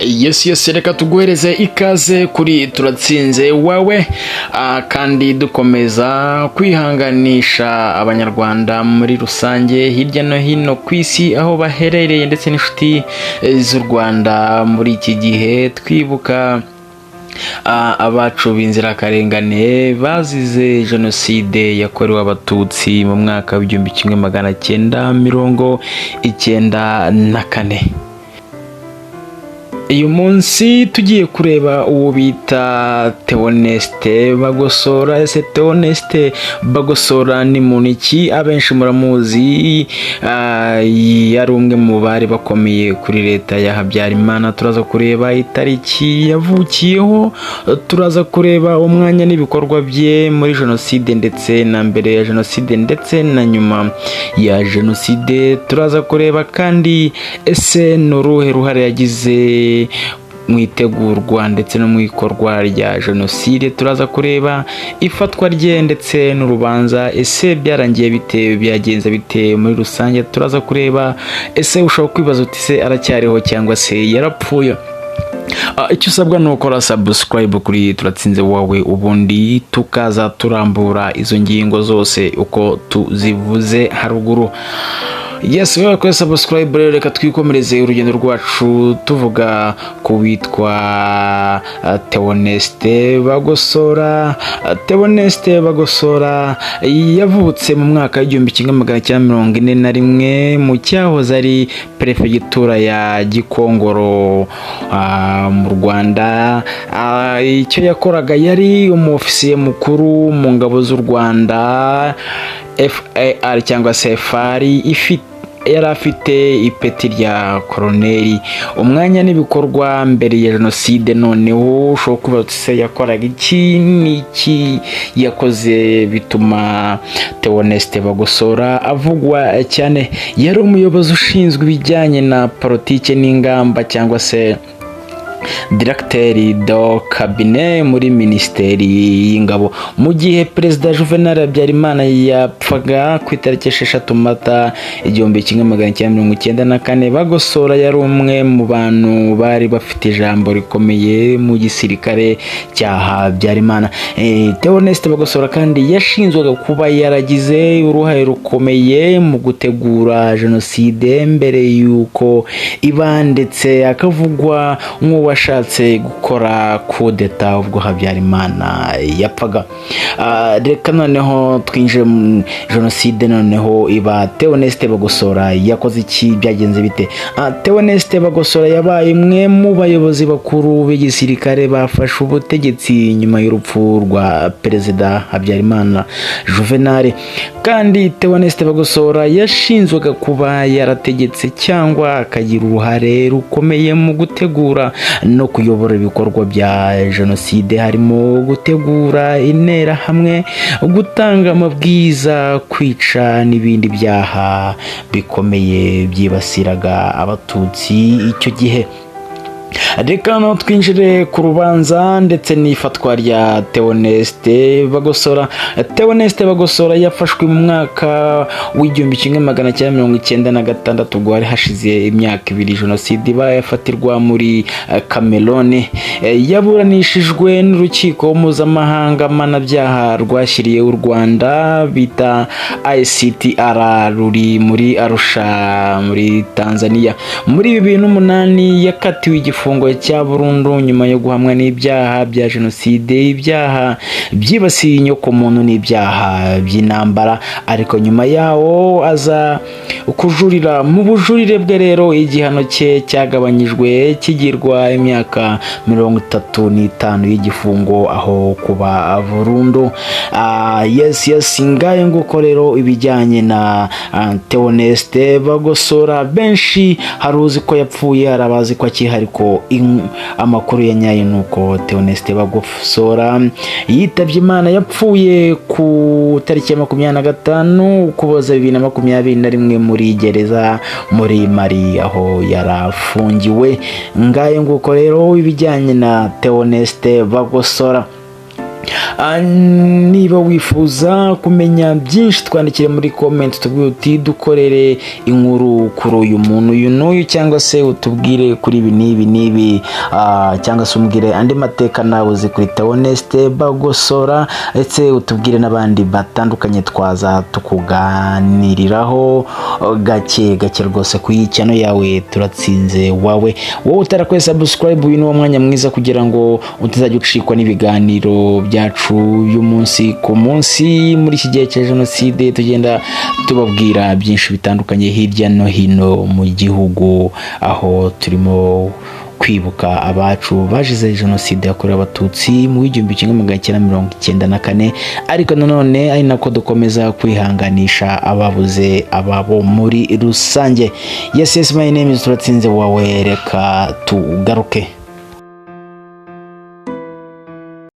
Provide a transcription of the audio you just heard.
Yes, reka tuguhereze ikaze kuri Turatsinze Wawe, kandi dukomeza kwihanganisha Abanyarwanda muri rusange hirya no hino ku isi aho baherereye, ndetse n'inshuti z'u Rwanda muri iki gihe twibuka abacu b'inzirakarengane bazize Jenoside yakorewe Abatutsi mu mwaka w'1994. Uyu munsi tugiye kureba uwo bita Theoneste Bagosora. Ese Theoneste Bagosora ni muntu ki? Abenshi muramuzi, yari umwe mu bari bakomeye kuri leta ya Habyarimana. Turaza kureba itariki yavukiyeho, turaza kureba umwanya n'ibikorwa bye muri Jenoside, ndetse na mbere ya Jenoside, ndetse na nyuma ya Jenoside. Turaza kureba kandi ese ni uruhe ruhare yagize mu itegurwa ndetse no mu ikorwa rya Jenoside. Turaza kureba ifatwa rye ndetse n'urubanza. Ese byarangiye bite? Byagenze bite muri rusange? Turaza kureba ese ushobora kwibaza uti: "Se aracyariho cyangwa se yarapfuye?" Icyo usabwa ni ukora subscribe kuri Turatsinze Wawe, ubundi tukaza turambura izo ngingo zose uko tuzivuze haruguru. Yes, wowe kuri subscribe rero, reka twikomereze urugendo rwacu tuvuga ku witwa Theoneste Bagosora. Theoneste Bagosora yavutse mu mwaka w'1941 mu cyahoze ari Perefegitura ya Gikongoro mu Rwanda. Icyo yakoraga, yari umufisiye mukuru mu ngabo z'u Rwanda, FAR cyangwa se FAR, ifite yari afite ipeti rya koroneri. Umwanya n'ibikorwa mbere ya Jenoside. Noneho ushobora kuba se yakoraga iki n'iki yakoze bituma Theoneste Bagosora avugwa cyane? Yari umuyobozi ushinzwe ibijyanye na politike n'ingamba, cyangwa se directeur de cabinet muri Minisiteri y'Ingabo. Mu gihe Perezida Juvenal Habyarimana yapfaga ku itariki 6 Mata 1994, Bagosora yari umwe mu bantu bari bafite ijambo rikomeye mu gisirikare cya Habyarimana. Theoneste Bagosora kandi yashinjwaga kuba yaragize uruhare rukomeye mu gutegura Jenoside mbere y'uko iba, ndetse akavugwa nk'uwashatse gukora kudeta ubwo Habyarimana yapfaga. Reka noneho twinjire mu Jenoside noneho iba. Theoneste Bagosora yakoze iki? Byagenze bite? Theoneste Bagosora yabaye umwe mu bayobozi bakuru b'igisirikare bafashe ubutegetsi nyuma y'urupfu rwa Perezida Habyarimana Juvenal. Kandi Theoneste Bagosora yashinjwaga kuba yarategetse cyangwa akagira uruhare rukomeye mu gutegura no kuyobora ibikorwa bya Jenoside, harimo gutegura Interahamwe, gutanga amabwiriza, kwica n'ibindi byaha bikomeye byibasiraga Abatutsi icyo gihe. Reka noneho twinjire ku rubanza ndetse n'ifatwa rya Theoneste Bagosora. Theoneste Bagosora yafashwe mu mwaka w'1996, ubwo hari hashize imyaka 2 Jenoside iba, yafatirwa muri Cameroon. Yaburanishijwe n'urukiko mpuzamahanga mpanabyaha rwashyiriye u Rwanda bita ICTR, ruri muri Arusha muri Tanzania. Muri 2008 yakatiwe igifungo cya burundu nyuma yo guhamwa n'ibyaha bya Jenoside, ibyaha byibasiye inyokomuntu n'ibyaha by'intambara, ariko nyuma yawo aza kujurira. Mu bujurire bwe rero, igihano cye cyagabanyijwe kigirwa imyaka 35 y'igifungo aho kuba burundu. Yes, ngayo nguko rero ibijyanye na Theoneste Bagosora. Benshi hari uzi ko yapfuye, hari abazi ko akihari, ariko amakuru ya nyayo ni uko Theoneste Bagosora yitabye Imana, yapfuye ku tariki ya 25 Ukuboza 2021 muri gereza muri Mali aho yarafungiwe. Ngayo nguko rero ibijyanye na Theoneste Bagosora. Niba wifuza kumenya byinshi, twandikire muri comment, tubwire uti: "Dukorere inkuru kuri uyu muntu uyu n'uyu," cyangwa se utubwire kuri ibi n'ibi n'ibi, cyangwa se umbwire andi mateka nawe uzi kuri Theoneste Bagosora, ndetse utubwire n'abandi batandukanye twaza tukuganiriraho gake gake rwose ku iyi channel yawe Turatsinze Wawe. Wowe utarakoze subscribe, uyu ni wo mwanya mwiza kugira ngo utazajya ucikwa n'ibiganiro byacu y'umunsi ku munsi. Muri iki gihe cya jenoside tugenda tubabwira byinshi bitandukanye hirya no hino mu gihugu, aho turimo kwibuka abacu bazize jenoside yakorewe Abatutsi mu 1994, ariko nanone ari nako dukomeza kwihanganisha ababuze ababo muri rusange. Yes, my name is Turatsinze Wawe. Reka tugaruke.